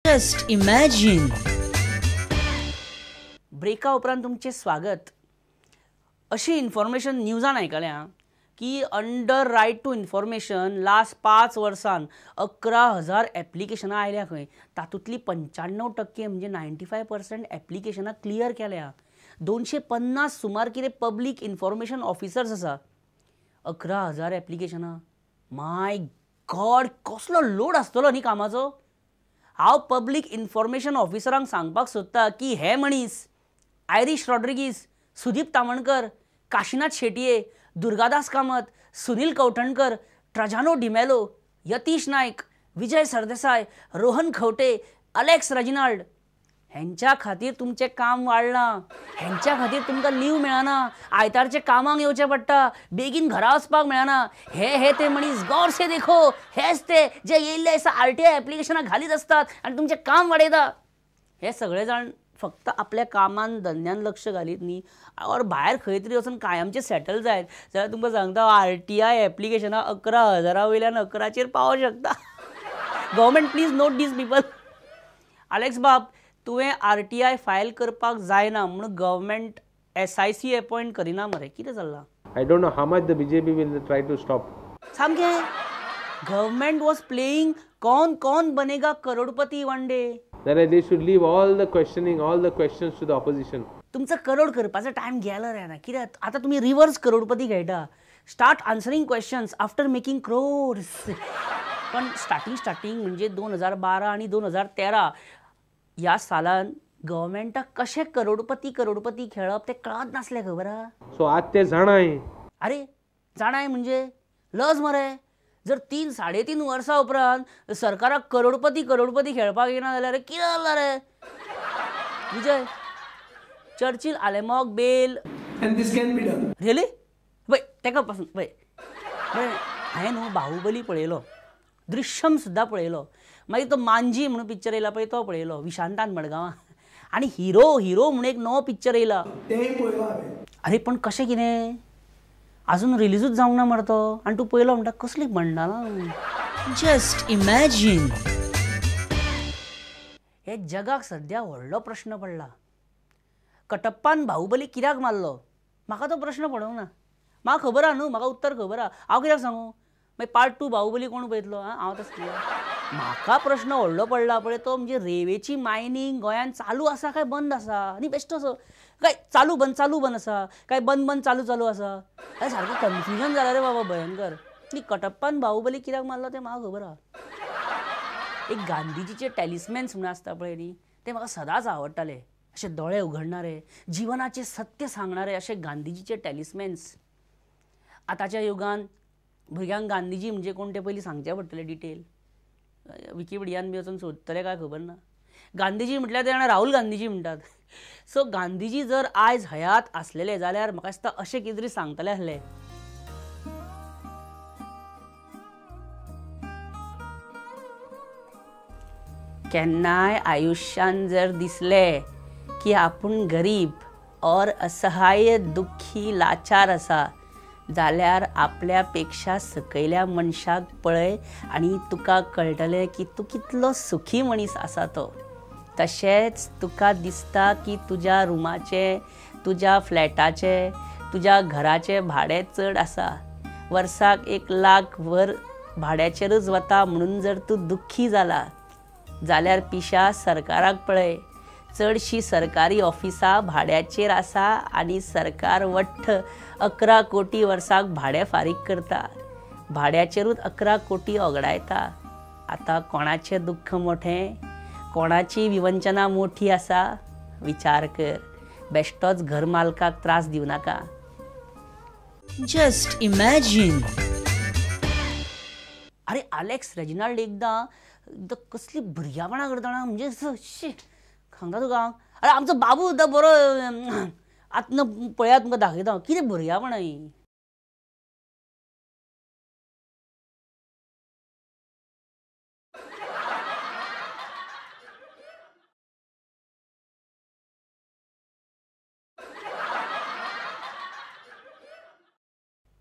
Just imagine. ब्रेका उपरांत तुमचें स्वागत. अशी इन्फॉर्मेशन न्यूजान आयकल्या की under right to information last 5 वर्सां 11,000 एप्लिकेशनां आयल्या खंय, तातूंतली 95% म्हणजे 95% एप्लिकेशनां क्लियर केल्या. 250 सुमार कितें पब्लीक इन्फॉर्मेशन ऑफिसर्स आसा. 11,000 एप्लिकेशनां, माय गॉड, कसलो लोड आसतलो न्ही कामाचो. हांव पब्लीक इन्फॉर्मेशन ऑफिसरांक सांगपाक सोदता की हे मनीस आयरीश रॉड्रिगीस, सुदीप तामणकर, काशीनाथ शेटये, दुर्गादास कामत, सुनील कवठणकर, ट्रजानो डिमेलो, यतीश नायक, विजय सरदेसाय, रोहन खवटे, अलेक्स रेजिनाल्ड हेंच्या खातीर तुमचें काम वाडलां, हेंच्या खातीर तुमकां लीव मेळना, आयतारचें कामाक येवचें पडटा, बेगीन घरा वचपाक मेळना. हे हे ते मनीस गौर से देखो, हेच ते जे येयल्ले आसा आरटीआय एप्लिकेशनां घालीत आसतात आनी तुमचें काम वाडयता. हे सगळे जाण फक्त आपल्या कामान धंद्यान लक्ष घालीत न्ही, और भायर खंय तरी वचून कायमचें सेटल जायत जाल्यार तुमकां सांगता आरटीआय एप्लिकेशनां 11,000 वयल्यान 11चेर पावोंक शकता. Government please note these people. Alex बाब, तुवें आरटीआय फायल करपाक जायना म्हणून गव्हर्मेंट SIC appoint करिना मरे, कितें चल्लां? I don't know how much the BJP will try to stop. सामकें गव्हर्मेंट वॉज प्लेइंग कौन कौन बनेगा crorepati one day. Then they should leave all the questioning, all the questions to the opposition. तुमचो करोड करपाचो टायम गेलो रे ना, कित्याक आतां तुमी रिवर्स करोडपती खेळटा. Start answering questions after making crores. पण स्टार्टिंग म्हणजे 2012 आनी 2013 ह्या सालान गव्हर्मेंटाक कशें करोडपती करोडपती खेळप तें कळत नासलें, खबर आहा. सो आज ते जाणाय. अरे जाणाय म्हणजे लज मरे. जर 3 साडे 3 वर्सां उपरांत सरकाराक करोडपती करोडपती खेळपाक येना जाल्यार कितें जालां रे? विजय, चर्चिल आलेमाक bail. And this can be done. Really? पळय तेका पासून पळय पळय हांवें न्हू बाहुबली पळयलो, दृश्यम सुद्दां पळयलो, मागीर तो मांजी म्हणून पिक्चर येयला पळय तो पळयलो विशांतान मडगांवां, आनी हिरो हिरो म्हणून एक नवो पिक्चर येयला. तेंय पळयलो हांवें. अरे पण कशें कितें अजून रिलीजूच जावंक ना मरे तो, आनी तूं पळयलो म्हणटा कसली बंडालां. Just imagine. हे जगाक सद्या व्हडलो प्रश्न पडला, कटप्पान बाहुबली कित्याक मारलो? म्हाका तो प्रश्न पडोंक ना. म्हाका खबर आहा न्हू, म्हाका उत्तर खबर आहा. हांव कित्याक सांगू? मागीर पार्ट 2 बाहुबली कोण पळयतलो? हांव तसलो. म्हाका प्रश्न व्हडलो पडला पळय तो म्हणजे रेंवेची मायनींग गोंयांत चालू आसा काय बंद आसा? आनी बेश्टो असो काय चालू बंद चालू बंद आसा काय बंद बंद चालू चालू आसा? अरे सारकें कन्फ्युजन जालां रे बाबा भयंकर. न्ही कटप्पान बाहुबली कित्याक मारलो तें म्हाका खबर आहा. एक गांधीजीचे टॅलिस्मॅन्स म्हणून आसता पळय न्ही, ते म्हाका सदांच आवडटाले. अशे दोळे उघडणारे, जिवनाचें सत्य सांगणारे अशे गांधीजीचे टॅलिस्मॅन्स. आतांच्या युगान भुरग्यांक गांधीजी म्हणजे कोण तें पयलीं सांगचें पडटलें डिटेल. विकिपिडियान बी वचून सोदतले काय खबर ना. गांधीजी म्हटल्यार ते जाणा राहुल गांधीजी म्हणटात. सो गांधीजी जर आयज हयात आसलेले जाल्यार म्हाका दिसता अशें कितें तरी सांगतले आसले. केन्नाय आयुष्यान जर दिसलें की आपूण गरीब और असहाय दुख्खी लाचार आसा जाल्यार आपल्या पेक्षा सकयल्या मनशाक पळय आनी तुका कळटलें की तूं कितलो सुखी मनीस आसा तो. तशेंच तुका दिसता की तुज्या रुमाचें, तुज्या फ्लॅटाचें, तुज्या घराचें भाडें चड आसा, वर्साक 1 लाख भर भाड्याचेरूच वता म्हणून जर तूं दुख्खी जाला जाल्यार पिशा सरकाराक पळय, चडशीं सरकारी ऑफिसां भाड्याचेर आसा आनी सरकार वट्ट 11 कोटी वर्साक भाडें फारीक करता, भाड्याचेरूच 11 कोटी ओगडायता. आतां कोणाचें दुख्ख मोठें, कोणाची विवंचना मोठी आसा? विचार कर. बेश्टोच घर मालकाक त्रास दिवं नाका. Just imagine. अरे आलेक्स रेजिनाल्ड एकदां एकदां कसली भुरग्यापणां करता म्हणजे शी सांगता तुका. अरे आमचो बाबू सुद्दां बरो आतां पळयात तुमकां दाखयता कितें भुरग्यापणां हीं.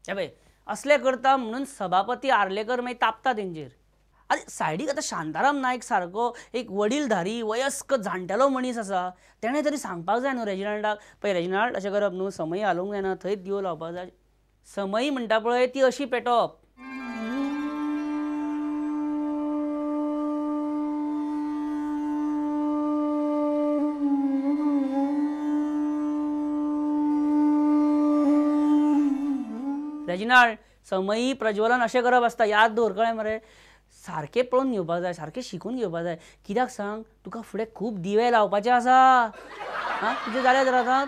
हे पळय असलें करता म्हणून सभापती आर्लेकर मागीर तापता तेंचेर. आनी सायडीक आतां शांताराम नायक सारको एक वडीलधारी वयस्क जाणटेलो मनीस आसा, तेणें तरी सांगपाक जाय न्हू रेजिनाल्डाक, पळय रेजिनाल्ड अशें करप न्हू, समय हालोवंक जायना, थंयच दिवो लावपाक जाय. समय म्हणटा पळय ती अशी पेटोवप. रेजिनाल्ड समयी प्रज्वलन अशें करप आसता, याद दवर, कळ्ळें मरे? सारकें पळोवन घेवपाक जाय, सारकें शिकून घेवपाक जाय. कित्याक सांग, तुका फुडें खूब दिवे लावपाचे आसा. आं, तुजें जालें तर आतां.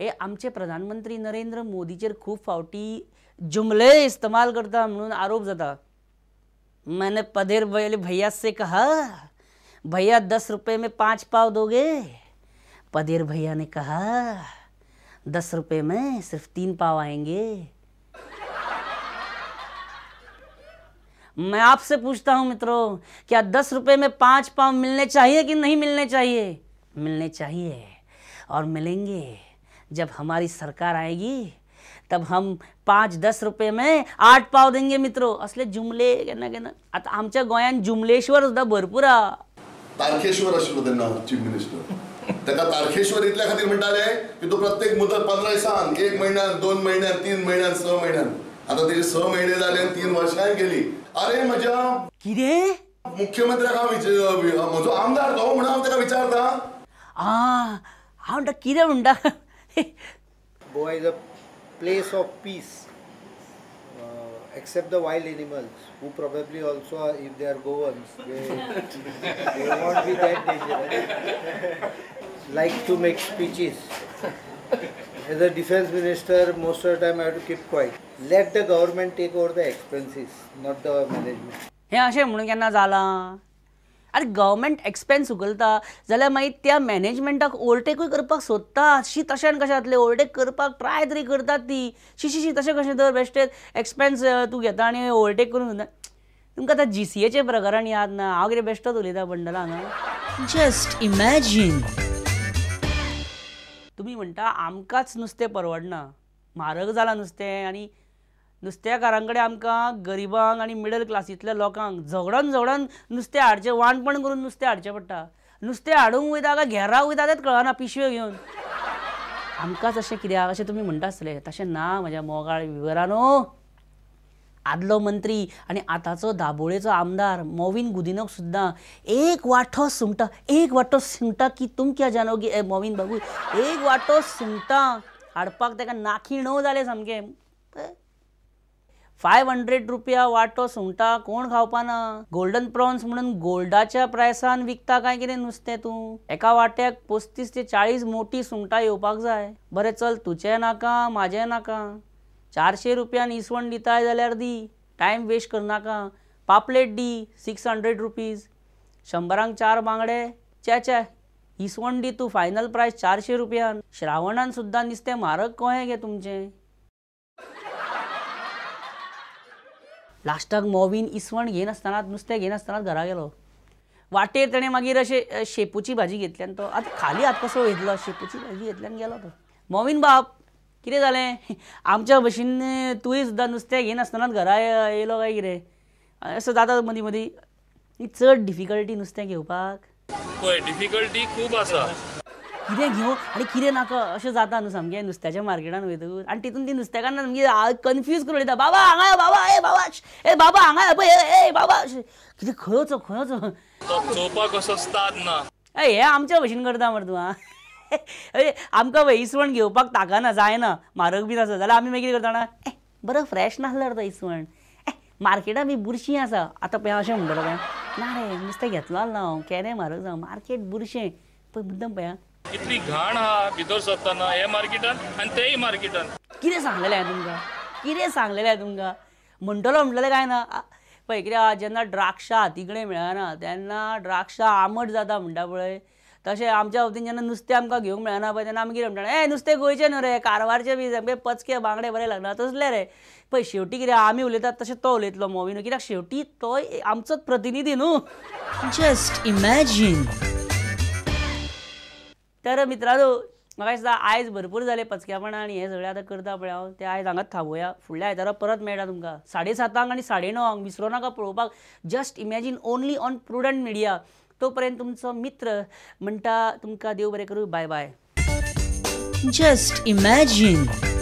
हे आमचे प्रधानमंत्री नरेंद्र मोदीचेर खूब फावटी जुमले इस्तेमाल करता म्हणून आरोप जाता. मैंने पधेर भैया से कहा, भैया 10 रुपये में 5 पाव दोगे? पधेर भैया ने कहा 10 रुपये में सिर्फ 3 पाव आएंगे. मैं आपसे पूछता हूं मित्रों, क्या 10 रुपये में 5 पाव मिलने चाहिए कि नहीं मिलने चाहिए? मिलने चाहिए, और मिलेंगे जब हमारी सरकार आएगी, तब हम 5-10 रुपये में 8 पाव देंगे मित्रों. असले जुमले केन्ना केन्ना आतां आमच्या गोंयांत जुमलेश्वर सुद्दां भरपूर आहा. तारखेश्वर आशिल्लो तेन्ना चीफ मिनिस्टर, ताका तारखेश्वर इतल्या खातीर म्हणटाले की तो प्रत्येक मुदत 15 दिसान, 1 म्हयन्यान, 2 म्हयन्यान, 3 म्हयन्यान, 6 म्हयन्यान. आतां तेजे 6 म्हयने जाले, 3 वर्सांय गेली. अरे म्हज्या कितें मुख्यमंत्र्याक हांव, म्हजो आमदार तो म्हणून हांव ताका विचारता. आं, हांव म्हणटा कितें म्हणटा. Goa is a place of peace, except the wild animals who probably also are, if they are Goans, they won't be that dangerous. Like to make speeches. As a defense minister, most of the time I have to keep quiet. Let the government take over the expenses, not the management. हें अशें म्हणून केन्ना जालां? आरे government expense उखलता जाल्यार मागीर त्या मॅनेजमेंटाक ओवरटेकूय करपाक सोदता. शी, तशें कशें जातलें? ओवरटेक करपाक ट्राय तरी करतात ती. शी शी शी, तशें कशें तर बेश्टें एक्सपेन्स तूं घेता आनी ओवरटेक करून सुद्दां. तुमकां आतां जीसीएचें प्रकरण याद ना? हांव कितें बेश्टोच उलयता बंडला हांगा. Just imagine. तुमी म्हणटा आमकांच नुस्तें परवडना, म्हारग जालां नुस्तें, आनी नुस्तेकारां कडेन आमकां गरिबांक आनी मिडल क्लासींतल्या लोकांक झगडोन झगडोन नुस्तें हाडचें, वाणपण करून नुस्तें हाडचें पडटा. नुस्तें हाडूंक वयता काय घेरा वयता तेंच कळना, पिशव्यो घेवन. आमकांच अशें कित्याक अशें तुमी म्हणटा आसतले. तशें ना म्हज्या मोगाळ विवरानो. आदलो मंत्री आनी आतांचो दाबोळेचो आमदार मोविन गुदिनोक सुद्दां एक वांटो सुंगटां, एक वांटो सुंगटां की तुम क्या जानोगी ए मोविन बाबू, एक वांटो सुंगटां हाडपाक ताका नाखी णव जालें सामकें. 500 रुपया वांटो सुंगटां कोण खावपाना. गोल्डन प्रॉन्स म्हणून गोल्डाच्या प्रायसान विकता काय कितें नुस्तें तूं? एका वांट्याक 35 ते 40 मोटी सुंगटां येवपाक जाय. बरें चल, तुजें नाका म्हाजें नाका, 400 रुपयान इसवण दिताय जाल्यार दी, टायम वेस्ट करनाका. पापलेट दी 600 रुपीज, 100 4 बांगडे, चे चे इसवण दी तूं फायनल प्रायस 400 रुपयान. श्रावणान सुद्दां नुस्तें म्हारग कहें गे तुमचें. लास्टाक मोविन इसवण घेयनासतना, नुस्तें घेयनासतना घरा गेलो. वाटेर तेणें मागीर अशें शेपूची भाजी घेतली आनी तो आतां खाली हात कसो वयतलो, शेपूची भाजी घेतली आनी गेलो तो. मोविन बाब कितें जालें? आमच्या भशेन तुवें सुद्दां नुस्तें घेयनासतनाच घरा येयलो काय कितें? असो जाता मदीं मदीं. चड डिफिकल्टी नुस्तें घेवपाक. पळय डिफिकल्टी खूब आसा. कितें घेवं आनी कितें नाका अशें जाता न्हू सामकें नुस्त्याच्या मार्केटान वयतकूच. आनी तितून ती नुस्तेकान्न सामकी कन्फ्यूज करून वयता. बाबा हांगा यो, बाबा ए बाबा, ए बाबा हांगा यो पळय, ए बाबा कितें खंयचो खंयचो चोवपाक कसो स्ताद ना. ए हे आमच्या भशेन करता मरे तूं. आं, आमकां पळय इसवण घेवपाक ताकना, जायना, म्हारग बीन आसा जाल्यार आमी मागीर कितें करता जाणा, ए बरो फ्रेश नासल्यार तो इसवण, ए मार्केटान बी बुरशीं आसा. आतां पळय अशें म्हणटलो पळय, ना रे नुस्तें घेतलो ना हांव, केन्नाय म्हारग जावं, मार्केट बुरशें. पळय मुद्दम पळय कितली घाण आहा भितर सरतना हे मार्केटान आनी तेय मार्केटान. कितें सांगलेलें हांवें तुमकां, कितें सांगलेलें हांवें तुमकां? म्हणटलो म्हणटलें कांय ना. पळय कित्याक जेन्ना द्राक्षां हाती कडेन मेळना तेन्ना द्राक्षां आमट जाता म्हणटा पळय, तशें आमच्या बाबतीन जेन्ना नुस्तें आमकां घेवंक मेळना पळय तेन्ना आमी कितें म्हणटा, ए नुस्तें गोंयचें न्हू रे, कारवारचें बी सामकें पचके बांगडे बरें लागना तसले रे. पळय शेवटी कितें आमी उलयतात तशें तो उलयतलो मोविनू, कित्याक शेवटी तो आमचोच प्रतिनिधी न्हू. Just imagine. तर मित्रांनो, म्हाका दिसता आयज भरपूर जाले पचक्यापणां आनी हें सगळें आतां करता पळय हांव तें आयज हांगाच थांबोवया. फुडल्या आयतारा परत मेळटा तुमकां 7:30 आनी 9:30 विसरो नाका पळोवपाक. Just imagine only on Prudent Media. तो पर्यंत तुमचो मित्र म्हणटा तुमकां देव बरें करूं. Bye bye. Just imagine.